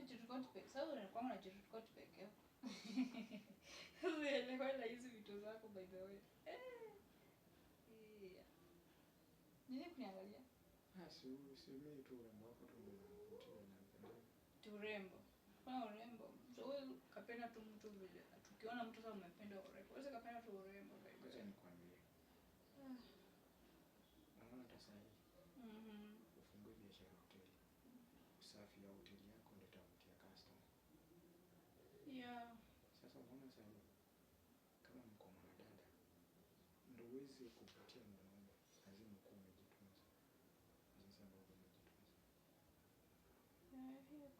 kujirecord peke. Sasa unakuwa unajirecord peke yako. Uelewa na hizi vitu zako by the way. Eh. Yeah. Nini kuniangalia? Ah, si mimi tu, urembo wako tu ndio unanivutia na unanipendeza. Tu urembo. Kuna urembo. So wewe kapenda tu mtu vile. Tukiona mtu sasa umependa urembo. Wewe kapenda tu urembo by the Ngoja way. nikwambie. Unaona hata saa hii ufungue biashara ya hoteli. Usafi ya hoteli yako ndio itavutia customer. Yeah. Sasa unaona saa hii kama mko mwanadada ndio uweze kuvutia mwanaume, lazima ukuwe umejitunza. Jinsi ambavyo umejitunza. Yeah, hiyo.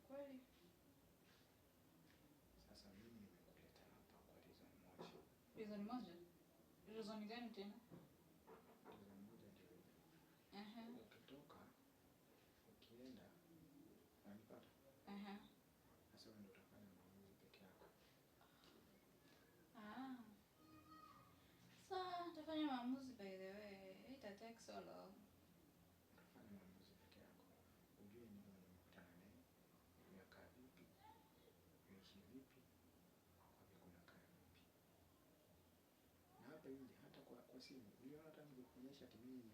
Kweli. Sasa mimi nimekuleta hapa kwa reason moja. Reason moja? Reason gani tena? Reason moja ndio hii. Ukitoka ukienda unanipata. Sasa wewe ndio utafanya maamuzi peke yako. Ah. Sasa nitafanya maamuzi by the way. Ita take so long. Utafanya maamuzi peke yako. Ujue ni nani umekutana naye, umekaa vipi, umeishi vipi, wapi kunakaa vipi. Na hapa nje hata kwa simu uliona hata nikikuonyesha ati mimi ni